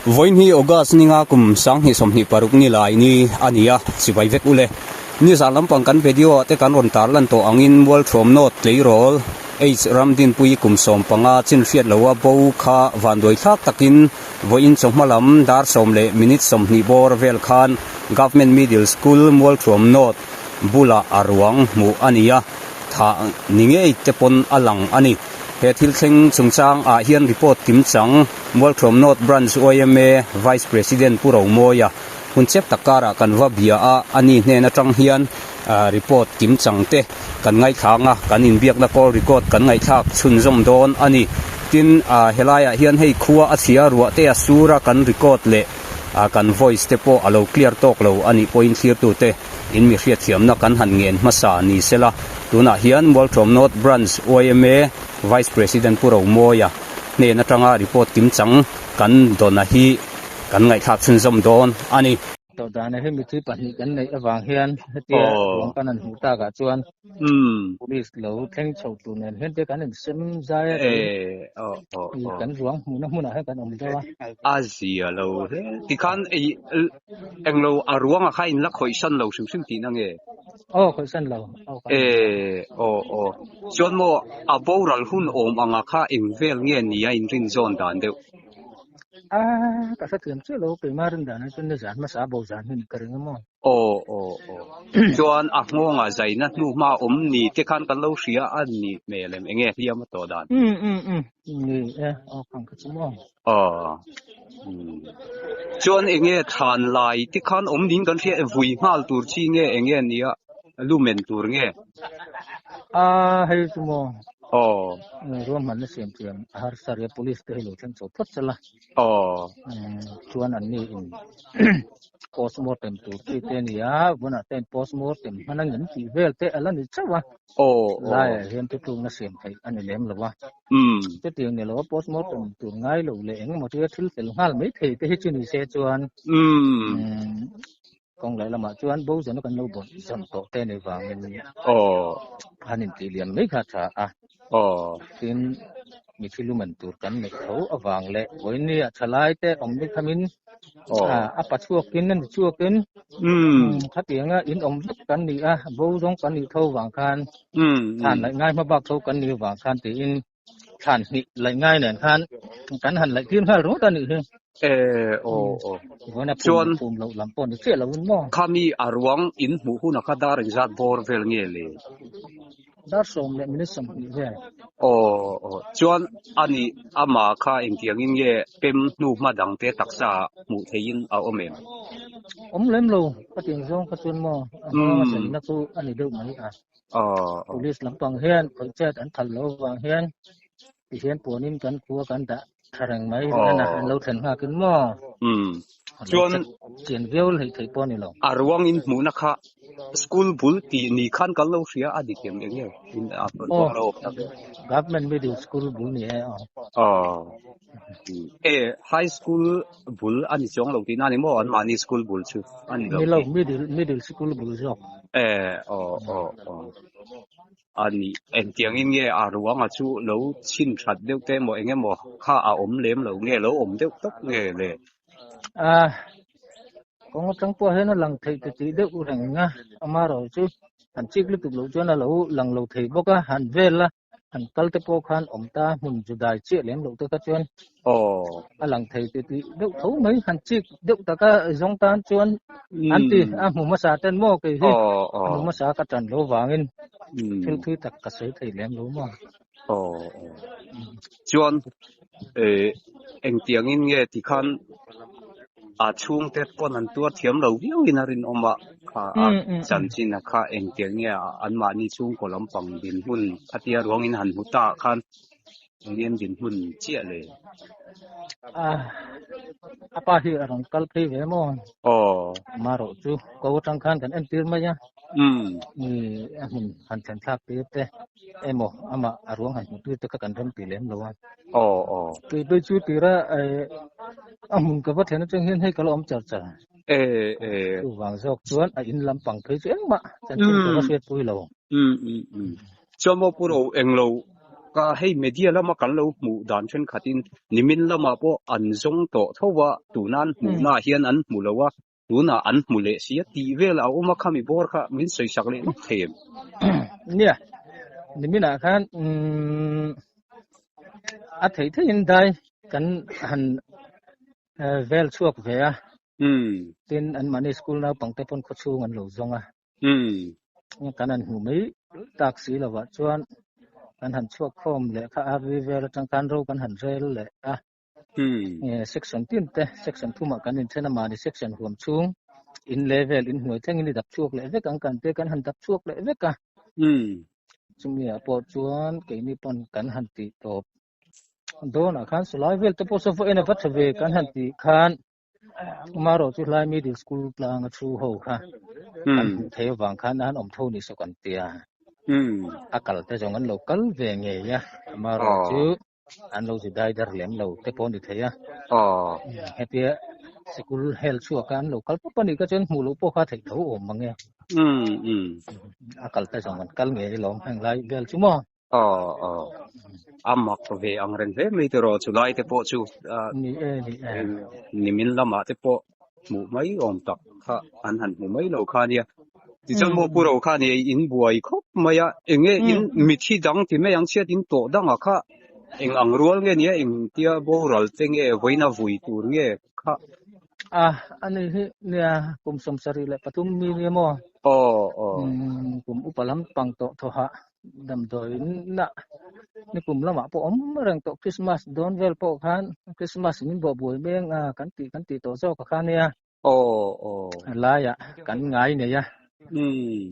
Vawiin hi August ninga kum 2026 ni lai ni a ni a, chibai vek ule. Nizan lampang kan video ah te kan rawn tarlan tawh angin Mualthuam North tleirawl H Ramdinpui kum 15 chin hriat loa bo kha vanduai thlak takin vawiin chawhma lam dar 10 leh minute 20 bawr vel khan Government Middle School Mualthuam North bulah a ruang hmuh a ni a, thah ni ngei te pawn a lang a ni. He thil thleng chungchang ah hian report kim chang Mualthuam North Branch yma Vice President Pu Romawia hun chep tak karah kan va bia a, a ni hnen atang hian report kim chang te kan ngaithlang a, kan inbiakna call record kan ngaihthlak chhunzawm dawn a ni. Tin, helaiah hian hei khua a chhia ruah te a sur a kan record leh kan voice te pawh a lo clear tawk lo a nih pawhin thlirtute in mi hriatthiamna kan han ngen hmasa ni sela. Tunah hian Mualthuam North Branch yma Vice President Pu Romawia hnen atanga report kim chang kan dawna hi kan ngaihthlak chhunzawm dawn a ni. Tawh dana hi mitthi pahnih kan neih avang hian hetia ruang kan han hmuh takah chuan police lo thleng chho tur nen hian te kan insem zai a kan ruang hmuhna hmunah hian kan awm deuh a. A zia lo hle. Tikhan ei englo a ruangah kha in la khawihsan lo hrim hrim tihna nge? Aw khawihsan lo. E aw aw chuan maw a boral hun awm anga kha eng vel nge nia in rin zawn dan deuh? A ka hrethiam chiah lo keimah rin dan ah chuan nizan hmasa bo zan hi ni ka ring a maw. Aw aw aw chuan a nghawngah zaina hnu hma awm ni te khan kan lo hria a ni hmel em enge hliam a tawh dan? Um um um ni e aw khang kha chu maw. Aw um chuan enge thlan lai te khan awm niin kan hria e vui nghal tur chi nge enge nia lumen tur nge? A hei chu maw. Aw. Ruahmanna siam thiam a harsa ria police te hi lo thleng chho phawt sela. Aw. Chuan an ni in postmortem tur chi te a ni a, vunah te postmortem hman a ngem tih vel te a la ni chauh a. Aw. Laiah hian thuthlukna siam theih a ni lem lo a. Chutiang ni lo a postmortem tur ngai lo leh engemaw tia thil fel nghal mai thei te hi chu ni se chuan Kawng leh lamah chuan bo zana kan lo bawlh zawm tawh te ni vangin han intih liam mai kha a tha a. Tin, mithi lumen tur kan neih tho avang leh vawinia thalai te awm ni khamin a pa chhuakin a ni chhuakin khatianga in awm vek kan ni a, bo zawng kan nih tho vang khan thlan laih ngai hma bak tho kan nih vang khan tiin thlan hnih laih ngai nen khan kan han laih tir nghal ringawt a nih hi. E aw aw. Vawiin a phum phum loh lam pawh ni chiah lo in maw. Khami a ruang in hmuh hunah kha dar engzat bawr vel nge le? Dar 10 leh minute 20 vel. Aw aw chuan ani ama kha engtiang in nge pem hnu hma dang te taksa hmuh theihin a awm em? Awm lem lo ka tiang zawng kha chuan maw a hmang a zaina chu a ni deuh mai a. Police lampang hian khawih chet an phal loh avang hian tihian puanin kan khua kan dah tha reng mai reng a an lo thlen nghakin maw chuan chian viau hleih theih pawh a ni lo. A ruang in hmuhna kha school bul tih ni khan kan lo hria a dik em eng nge in a ruang lo awm tak e. Government middle school bul ni e aw. Aw e high school bul a ni chuang lo tihna a ni maw anmahni school bul chu a ni lo. Ni lo middle middle school bul zawk. E aw aw aw a ni engtiangin nge a ruanga chu lo chhin that deuh te emaw eng emaw kha a awm lem lo nge lo awm deuh tawp nge le. A kawng atang pawh hian a lang theih ti tih deuh reng a amaherawh chu han chik lutuk loh chuan a lo lang lo thei bawk a han vel a. an kal te pawh khan awm ta hmun zu dai chiah lem loh te kha chuan a lang thei ti tih deuh tho mai han chik deuh taka zawng tan chuan an ti a hmu hmasa ten maw kei hi hmu hmasa ka tan lo vangin thil thui tak ka sawi thei lem lo maw. Chuan engtiangin nge tikhan a chhungte pawn an tuar thiam lo viau in a rinawm a, kha a chanchin a kha engtiang nge anmahni chhungkaw lampang dinhmun khatia ruangin han hmu ta ah khan eng en dinhmun chiah le? A a pa hi a rawn kal phei ve maw? Aw. Amaherawh chu ko atang khan kan entir mai a. A hmun han thlen thlak tir te. Emaw amah a ruang han hmuh tir te kha kan rem ti lem lo a. Aw aw. Tui pei chu tira a hmun ka va thlen atang hian hei ka la awm char char. E e. Chuvang zawk chuan a in lampang phei chu engmah chanchin ka va hriat pui lo. Um um um. Chuan maw Pu Ro englo Ka hei media lama kan lo hmuh dan thenkhatin nimin lamah pawh an zawng tawh tho a, tuna an hmuhnaah hian an hmu lo a, tunah an hmu leh si a tih vel a awm a, khami bawr kha min sawisak leh lawk thei em? Nia, niminah khan umm a theih theihin dai kan han vel chhuak ve a, tin anmahni school naupangte pawn khawchhung an lo zawng a. Kan han hmuh mai tak si lovah chuan kan han chhuak khawm leh kha RV vel atang khan ro kan han rel leh a. Section tin te section thumah kan inthen a mahni section huam chhung in level in hnuai thlengin i dap chhuak leh vek ang kan te kan han dap chhuak leh vek a. Chumi ah pawh chuan keini pawn kan han tih tawp dawnah khan sawlai vel te pawh saw vawiin a va tha ve kan han tih khan Amaherawh chu hlai middle school tlang a thu ho kha kan hmuh theih avang khan an awm tho ni saw kan tia. A kal te zawng an lo kal ve ngei a, amaherawh chu an lo zi dai dar lem lo te pawh a ni thei a. Hetia sikul hel chhuak a an lo kal pawp a nih kha chuan hmuh loh pawh kha theih tho awm mang e. A kal te zawng an kal ngei alawm heng lai vel chu maw. Aw aw a mak ve ang reng hle mai tiraw chu lai te pawh chu ni e ni e nimin lamah te pawh hmuh mai awm tak kha an han hmu mai lo kha nia tichuan maw pu ro kha ni in buai khawp mai a eng nge in mithi dang ti mai ang chhiat in tawh dang ah kha eng ang rual nge nia eng tia boral te nge vawiin a vui tur nge kha a ani hi nia kum 73 mi nia maw aw aw kum upa lampang tawh thawhah Damdawiin ah nikum lamah pawh awm reng tawh Christmas dawn vel pawh khan Christmas min buah buai meng a kan tih kan tih tawh zawk a kha nia. Aw aw. A laiah kan ngai nei a.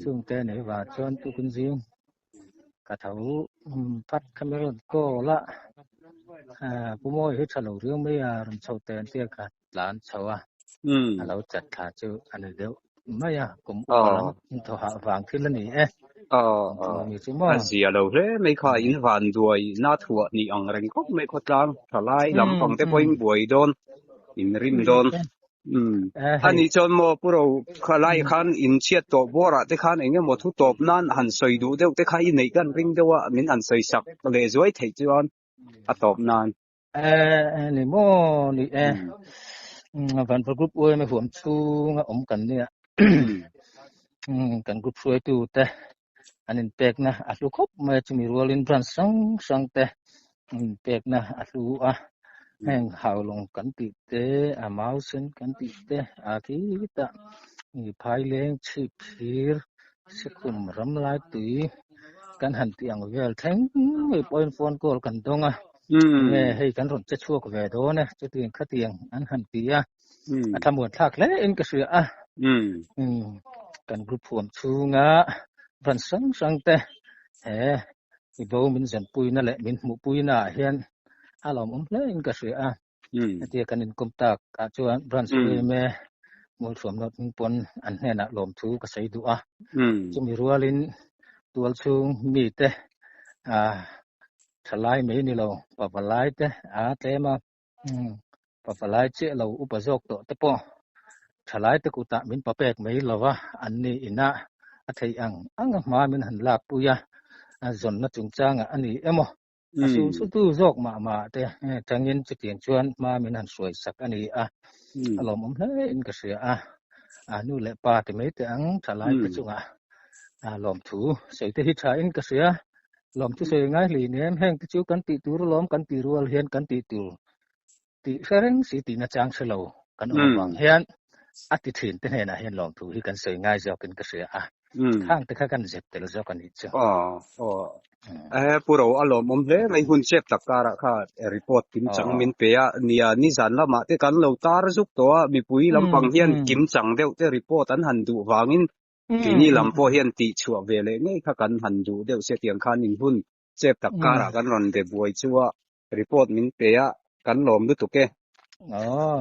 Chungte nei vang chuan tukin zing ka tho phat kha mi rawn call a Pu Mawi hi tha lo riau mai a rawn chho teh an tia ka tlan chho a. A lo chat thla chu a ni deuh mai a, kum upa lam thaw hah vang thil a ni e. Mi chu maw? A zia lo hle mai kha, in van duai na thuah nih ang reng khawp mai khawtlang thalai lampang te pawhin buai dawn, in rim dawn. A nih chuan maw Pu Ro khalai khan in chhiat tawh bawrah te khan eng emaw thu tawp nan han sawi duh deuh te kha i neih kan ring deuh a, min han sawi sak leh zuai theih chuan a tawp nan. Eh, ni maw ni e. Vanpal group UMA huam chhunga awm kan nia. Kan group hruaitu te an inpekna a hlu khawp mai a, chumi rualin branch hrang hrang te an inpekna a hlu a. Heng Haulawng kan tih te, a Mausen kan tih te, a khitah Phaileng, Chhipphir, Sikhum ramlai tui kan han tih ang vel thleng ngei pawhin phone call kan dawng a, nge hei kan rawn che chhuak ve dawn e chutiang khatiang an han ti a, a thlamuan thlak hle in ka hria a, kan group huam chhunga van hrang hrang te he i bo min zanpuina leh min hmuhpuina ah hian a lawmawm hle in ka hria a. Hetia kan inkawm tak ah chuan branch yma Mualthuam North hming pawn an hnenah lawmthu ka sawi duh a. Chumi rualin tualchhung mite ah thalai mai ni lo pavalai te a tlem a, pavalai chiah lo upa zawk tawh te pawh thalai te kutah min papek mai lo va, an ni inah a theih ang ang a hma min han lakpui a, a zawnna chungchangah a ni emaw A su sutu zawk mah mah te tangin chutiang chuan hma min han hruai sak a ni a, a lawmawm hle in ka hria a, a nu leh pa ti mai teh ang thalai te chungah lawmthu sawi te hi tha in ka hria, lawmthu sawi ngai hlei nem heng te chu kan tih tur alawm kan tih rual hian kan tih tur tih hre reng si tihna chang hre lo kan awm avang hian a ti thin te hnenah hian lawmthu hi kan sawi ngai zawkin ka hria a, khang te kha kan zep tel zawk a nih chu. Eh Pu Ro a lawmawm hle mai hun chep tak karah kha report kim chang min pe a nia nizan lamah te kan lo tar zuk tawh a mipui lampang hian kim chang deuh te report an han duh vangin keini lam pawh hian tih chhuah ve leh ngei kha kan han duh deuh sia tiang khan in hun chep tak karah kan rawn be buai chu a report min pe a kan lawm lutuk e. Aw.